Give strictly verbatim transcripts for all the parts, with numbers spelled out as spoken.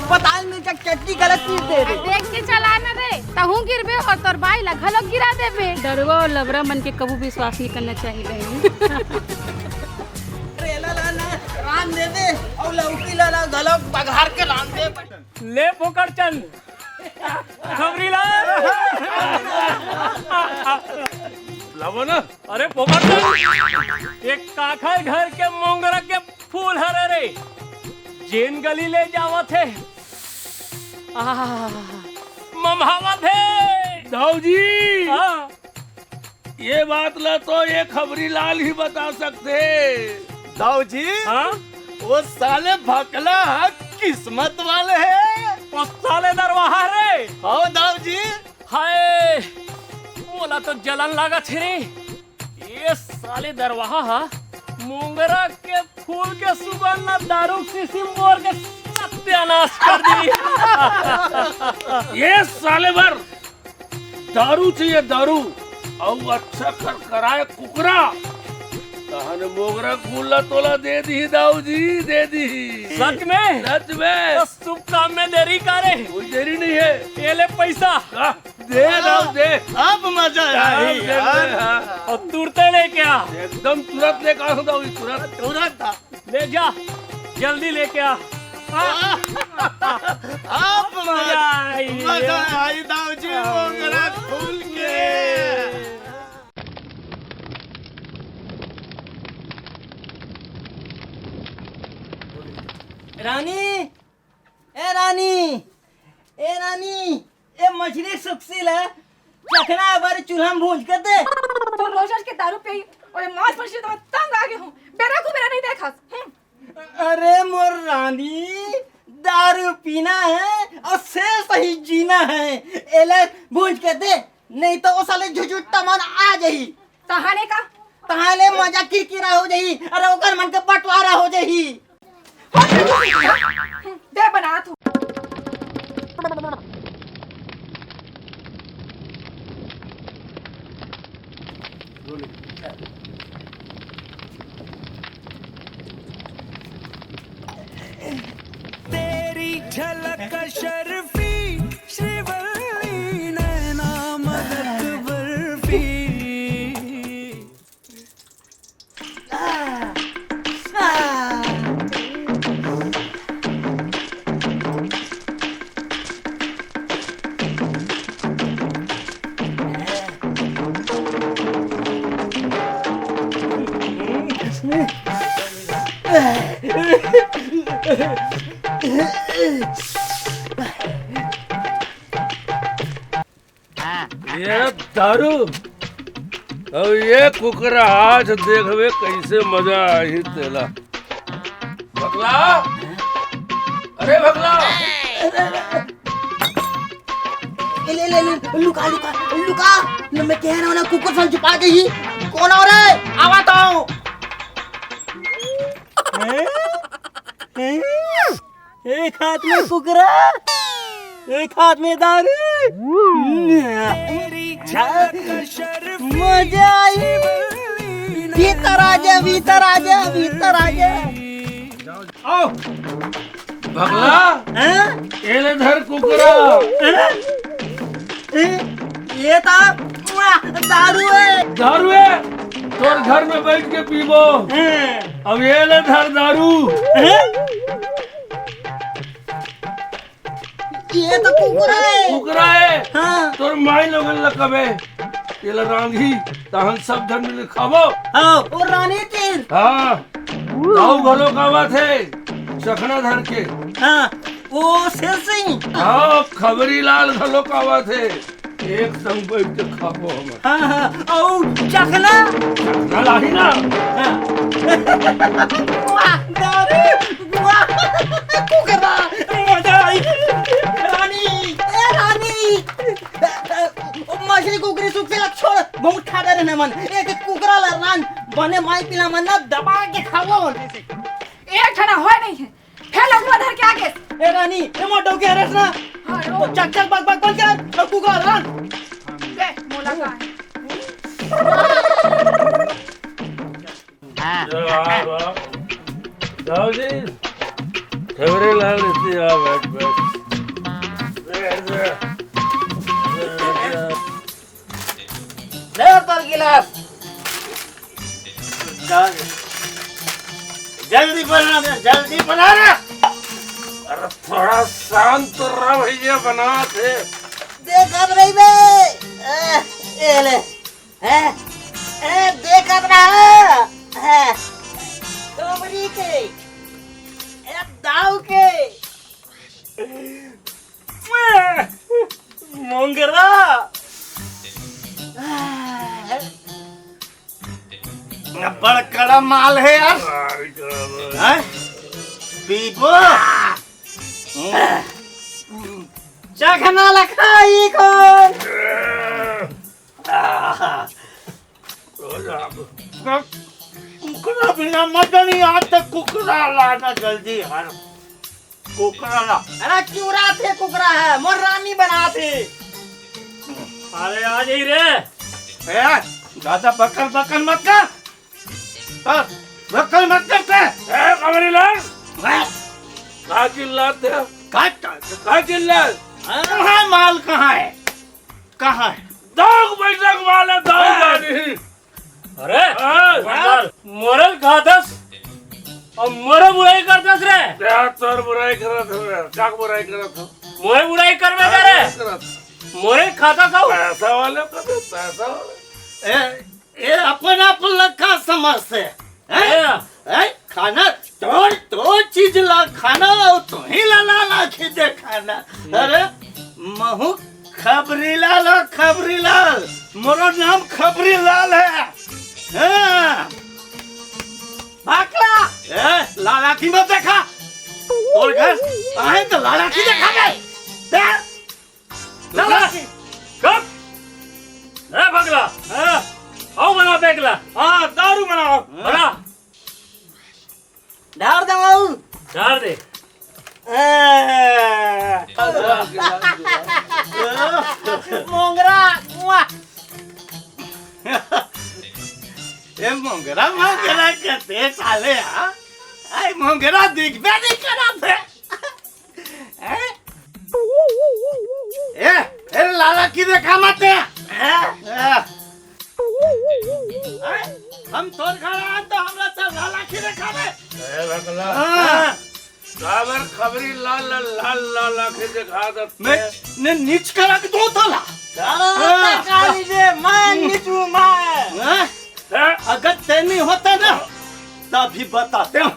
पताल मिर्चा के चटनी गलत पीस दे रे। देख के चला ना रे, तहूँ गिरबे अउ तोर बाई ला घलो गिरा देबे। डरुआ अउ लबरा मन के कभू विश्वास नहीं करना चाहिए बहिनी। करेला ला ना रांध दे दे अउ लौकी ला ना घलो बघार के रांध दे। ले फोकट चंद, खबरी लाल। लावो ना। अरे फोकट चंद, एक काखर घर के मोंगरा के फूल हरे रे, जेन गली ले जावत हे, आह, ममहावत हे। दाऊ जी, हाँ। ये बात ला तो ये खबरी लाल ही बता सकथे। दाऊ जी, हाँ? वो साले भकला ह किस्मत वाले हे। वो साले दरवाहा रे। हाँ दाऊ जी। हाय, मोला तो जलन लागत हे रे। ये साले दरवाहा ह मोंगरा के फूल के सुगंध ला दारू के शीशी म बोर के सत्यानाश कर दी। ये साले बर दारू चाहिए, दारू, अउ अच्छा करकराए कुकरा। तहन मोंगरा फूल ला तोला दे दिही दाऊ जी, दे दिही। सच में? सच में। तो शुभ काम में देरी करे। कोई देरी नहीं है। ये ले पैसा। का? दे दाऊ, दे। अब मजा हाँ, आही दे, यार। दे, हाँ। अउ तुरते लेके आ। एकदम तुरंत लेके आ दाऊ जी, तुरंत। तुरंत आ। ले जा, जल्दी लेके आ। अब मजा आई। मजा आई दाऊ जी, मोंगरा फूल के। रानी, ए रानी, ए रानी, ए मछरी सुकसी ला चखना बर चूल्हा में भूंज के दे। तो रोज रोज के दारू पी अउ मांस मछरी तो मैं तंग आ गई हूँ। बेरा को बेरा नहीं देखा। हम्म। अरे मोर रानी, दारू पीना है अउ शेर सही जीना है। एला भूंज के दे, नहीं तो वो साले झुझुट्टा मन आ जाही। तहाने का? तहाने मजा किरकिरा हो जाही, अरे ओकर मन के बंटवारा हो जाही। दे बना तू। तेरी झलक शर्फी, श्रीवल्ली नैना मदद बर्फी। ये दारू अउ ये कुकरा, आज देखबे कइसे मजा आही तेला। भकला, अरे भकला। ए, ले, ले, ले, लुका, लुका, लुका। न मैं कह रहा हूँ ना, कुकुर सन छुपा के ही। कौन हो रे? आवा तो। हैं? हैं? एक हाथ में कुकरा, एक हाथ में दारू। मजा आई। भीतर आजा, भीतर आजा, भीतर आजा। आओ। भगला, हैं? एले धर कुकरा। हैं? ए, ये तो दारू है। दारू है? तोर घर में बैठ के पीबो। हैं? अब एले धर दारू। हैं? ये तो कुकरा है। कुकरा है? हाँ। तोर माई लोगन ला कबे, एला रांधी, तहन सब धर मिल खाबो। हाँ, वो रानी तीर। हाँ। ताऊ घलो कावत हे, चखना धर के। हाँ, वो शेर सिंह। हाँ, खबरी लाल घलो कावत हे, एक संग बैठ के खाबो हमन। हाँ, हाँ, अउ चखना? चखना लाही ना। हाँ। वाह, दारू, वाह, कुकरा, मजा आई। रानी, ए रानी, मछली कुकरी सुकसी ला छोड़, बहुत खा डरे न मन। एक कुकरा ला रान, बने माई पीला मन ना दबा के खाओ। एक ठना होय नहीं है, फेर लंगवा धर के आगे। ए रानी, ए मोटो के हरस ना। हाँ, रो। तो चक चक बक बक बंद कर, और कुकरा रान। ले, मोला का है? वाह, वाह। जाओ जी, खबरी लाल, इसी आ, बैठ, बैठ। बैठ जा। बैठ जा। दे तोर गिलास। जल्दी बना दे, जल्दी बना रे। अरे थोड़ा शांत रह भैया, बनात हे। देखत रहिबे। ए, ए ले। ए, ए, देखत रह। ए, तुमरी के। ए, दाऊ के। मोंगरा। बड़ कड़ा माल हे यार। हैं? पीबो? चखना लखाई कौन? कुकरा बिना मजा नहीं आता, कुकरा लाना जल्दी यार। कुकरा ला। अरे क्यों रात हे कुकरा हे, मोर रानी बनात हे। अरे आ जाई रे। ए, ज्यादा बकर बकर मत कर। बस, बकर मत कर ते। ए, खबरी लाल। बस। का चिल्लात हे? का, का, का चिल्लात? कहाँ हे माल, कहाँ हे? कहाँ हे? दाऊ बैठक वाले दाऊ ए। बानी। अरे, हाँ। बंगाल, मोरे ल खाथस अउ मोरे बुराई करथस रे। क्या तोर बुराई करत हवे? का बुराई करत हवे? मोरे बुराई करबे का रे? बुराई करत? मोरे खाथस अउ पैसा वाले को दे, पैसा वाले। ए, ए, अपन आप ल का समझथे? हैं? ए। हैं? खाना तोर, तोर चीज ला खाना अउ तुही ला, ला, ला के दे खाना। अरे, महू खबरी लाल हो, खबरी लाल। मोरो नाम खबरी लाल हे। हाँ। भागला। ए, लालाकी मत देखा। तोर घर आहे तो लालाकी देखा बे। ए, लालाकी। कब? ए, भागला। हाँ। आओ बना बेगला। हाँ, दारू बनाओ। बना। डार दे बाबू। डार दे। ए, मोंगरा, मुआ। ए, मोंगरा, मोंगरा कथे साले, हाँ? आई मोंगरा दिखबे नहीं करत हे। हैं? ए, ए, लालाकी देखा मत। ए, ए। हैं? हम तोर घर आन त हमरा त लालाकी देखाबे। ए, भगला। हाँ। काबर खबरी लाल, लाल, लाल, लालाकी देखा दत मैं हे। ने नीच करक दो तोला। हाँ। काली दे, मैं नीचू मैं। हैं? हैं? अगर ते नहीं होता ना, तभी बताते हैं।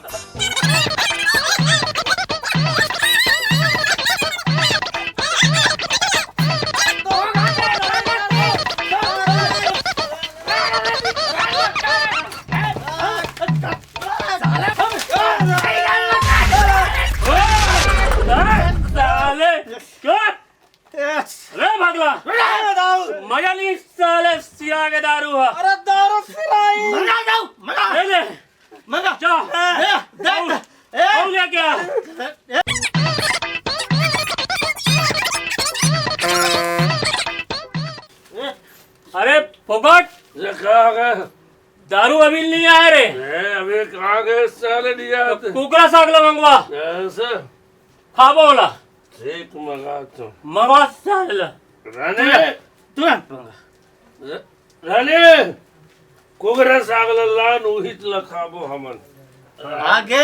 साले, क्या? अरे भागला, मजा नहीं साले सिया के दारू हा। अरे दारू फिराई। मंगा जाओ, मंगा। ले ले। मंगा। जा। ए, दे, दे। ए। आओ ले क्या? अरे फोकट। ये कहाँ गए? दारू अभी नहीं आया रे। ए, अभी कहाँ गए साले, नहीं आते। कुकरा साग ला मंगवा। ऐसे? खाबो ला। ठीक मंगा तो। मंगवा साले ला। रानी। तुरंत, तुरंत मंगा। र-, रानी, कुकरा साग ला लान, उही ला खाबो हमन। आगे, आगे।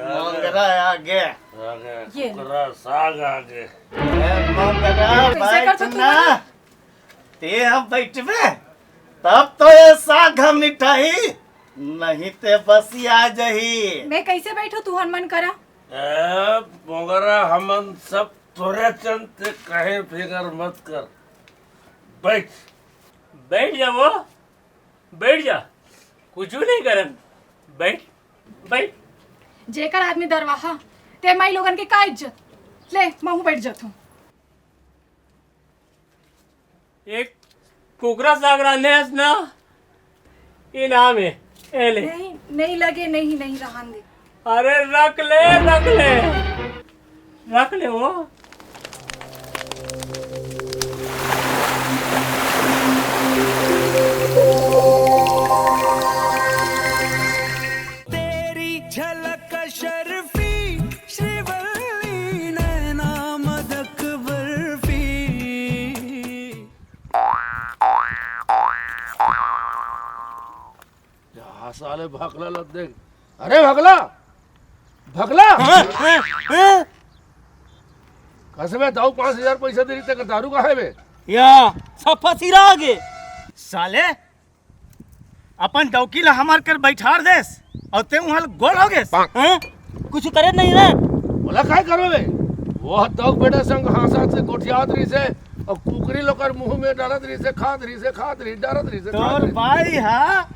मोंगरा आगे। आगे, ये। कुकरा साग आगे। ए, मोंगरा, कैसे कर बैठ सकते ना। हो? ते हम बैठबे, तब तो ये साग हम मिठाई, नहीं ते बसिया जही। मैं कैसे बैठू, तुहन मन करा? ए, मोंगरा, हमन सब तोरे चलते, कहीं फिकर मत कर। बैठ। बैठ जा वो, बैठ जा, कुछ नहीं करन। बैठ, बैठ। जेकर आदमी दरवाहा, ते माई लोगन के का इज्जत? ले, महू बैठ जाथों। एक कुकरा साग रांधे हस ना, इनाम हे, ए ले। नहीं, नहीं लगे, नहीं, नहीं, रहन दे। अरे रख ले, रख ले, रख ले वो। तेरी झलक अशरफी, श्रीवल्लभ हाँ, साले भकला ल देख। अरे भकला, भकला। हाँ, हाँ, हाँ। कइसे बे, दाऊ पाँच हजार पइसा दे रहिस, तेकर दारू कहाँ हे बे? या, सफा सिरा गे। साले, अपन डौकी ला हमर कर बइठार देस, अउ तें उहाँ गोल हो गेस। हाँ? कुछ करे नहीं रे। ओला काय करबे बे? वो दाऊ बेटा संग हाँसत से गोठियात रहिस हे, अउ कुकरी ल ओकर मुँह में डारत रहिस हे, खात रहिस हे, खात रहिस, डारत रहिस हे, खात तोर रहिस। बाई हा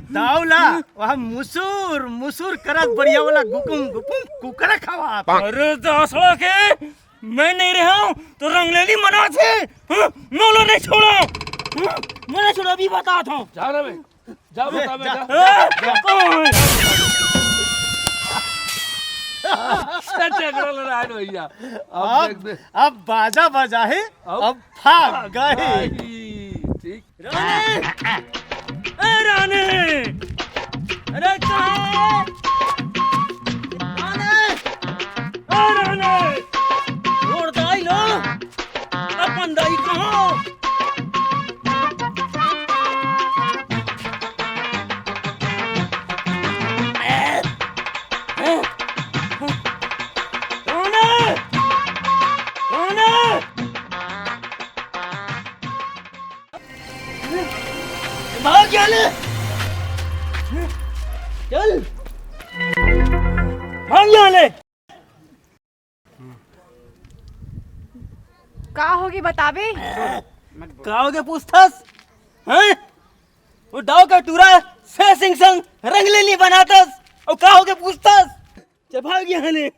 दाऊ ला, वहाँ मुसुर, मुसुर करत बढ़िया वाला गुकुम, गुकुम कुकरा खावा। अरे दासड़ा के, मैं नहीं रहा हूँ, तो रंगलेली मनाथे, हाँ? मैं ओला नहीं छोड़ा, हाँ? मैं नहीं छोड़ा, अभी बताता हूँ। जा ना बे, जा बता बे, जा। जा। अच्छा, झगड़ा लड़ाई भैया। अब अब, देख दे। अब बाजा बजा है, अब अब भाग गए। भाई, ठीक। रानी! ए रानी! अरे कहाँ? रानी! ए रानी! तोर दाई लो! अपन दाई कहाँ? रानी! रानी! भाग यहाँ ले। चल। भाग यहाँ ले। का होगे बताबे? का होगे पूछथस? हैं? वो दाऊ के टूरा शेर सिंह संग रंगलेली बनाथस। अउ का होगे पूछथस? चल भाग यहाँ ले।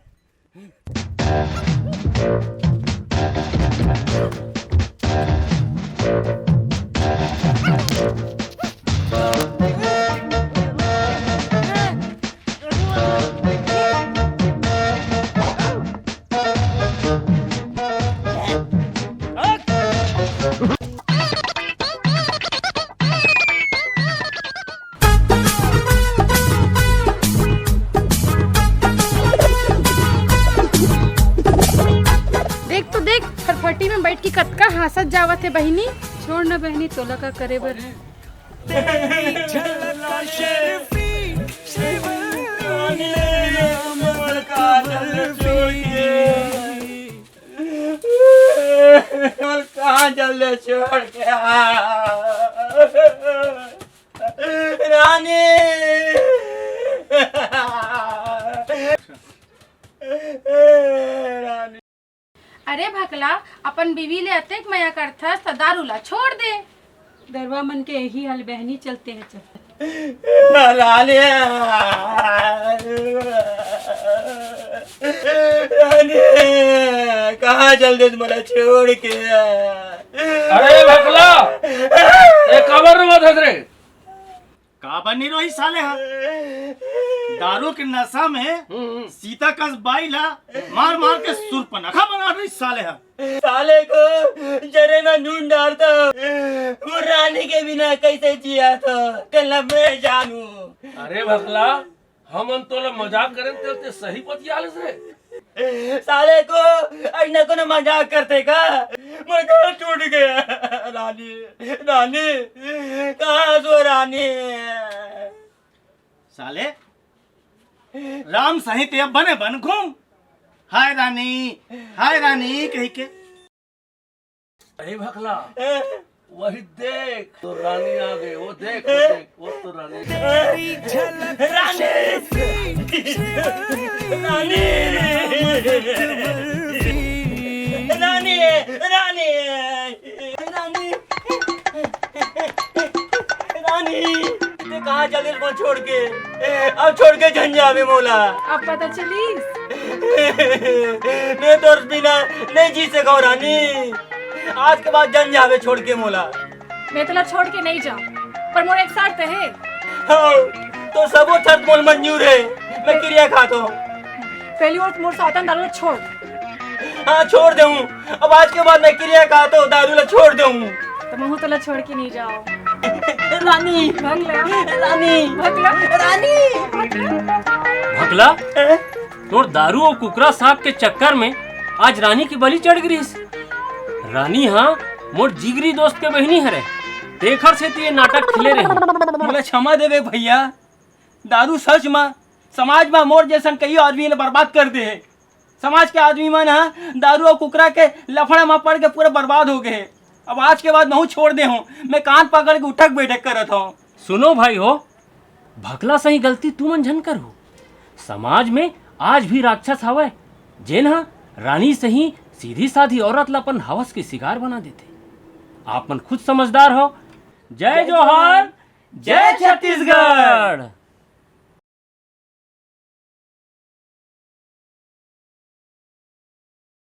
देख तो देख, फरफटी में बइठ के कतका हाँसत जावत हे बहिनी। छोड़ न बहिनी, तोला का करे बर हे। कहाँ चल दे छोड़ के? रानी। रानी। अरे भकला, अपन बीवी ले अतेक मया करथस त दारू ला छोड़ दे। दरुहा मन के यही हाल बहिनी, चलते हैं, चलते। रानी, रानी, कहाँ चल दे मोला छोड़ के? अरे भकला, ए काबर रोवत हस रे? काबर नहीं रोही साले हा? दारू के नशा में हम्म, हम्म। सीता कस बाई ला मार मार के सुरपनखा बना रही साले हा। साले को जरे में नून डालता हूँ, वो रानी के बिना कैसे जिया था, कल मैं जानू। अरे भकला, हमन तोला मजाक करेन, ते, ते सही बतियालेस रे। साले को, अइसना कोनो मजाक करथे का? मोर गोड़ टूट गया। रानी, रानी, कहाँ हस वो रानी? साले, राम सही ते बने बन घूम। हाय रानी, हाय रानी कहि के। अरे भकला, ए? वही देख, तोर रानी आ गे, वो देख, वो देख, वो तोर रानी। रानी! रानी! रानी! रानी! रानी! रानी! तैं कहाँ चल देस मोला छोड़ के? अब छोड़ के झन जाबे मोला। अब पता चलिस? मैं तोर बिना नहीं जी सकव रानी। आज के बाद झन जाबे छोड़ के मोला। मैं तोला छोड़ के नहीं जाऊँ, पर मोर एक शर्त हे। हाँ, तोर सबो शर्त मोला मंजूर हे। मैं किरिया खाथों। पहली बात मोर सातन दारू ला छोड़। हाँ, छोड़ देहूँ। अब आज के बाद मैं किरिया खाथों, दारू ला छोड़ देहूँ। त महूँ तोला छोड़ के नहीं जाओं। रानी। भकला। रानी। भकला। रानी। भकला, तोर दारू अउ कुकरा साग के चक्कर में आज रानी के बलि चढ़ गिस। रानी हा मोर जिगरी दोस्त के बहिनी हरे। तेखर सेती ये नाटक खेले रहे। मोला क्षमा देवे भैया, दारू सच म समाज म मोर जैसन कई आदमी ल बर्बाद कर दे हे। समाज के आदमी मन ह दारू अउ कुकरा के लफड़ा म पड़ के पूरा बर्बाद हो गए हे। अब आज के बाद महूं छोड़ दे हूं, मैं कान पकड़ के उठक बैठक करत हूं। सुनो भाई हो, भकला सही गलती तुमन झन करो। समाज में आज भी राक्षस हवय, जेन ह रानी सही सीधी साधी औरत ल अपन हवस के शिकार बना देथे। आप मन खुद समझदार हो। जय जोहार, जय छत्तीसगढ़।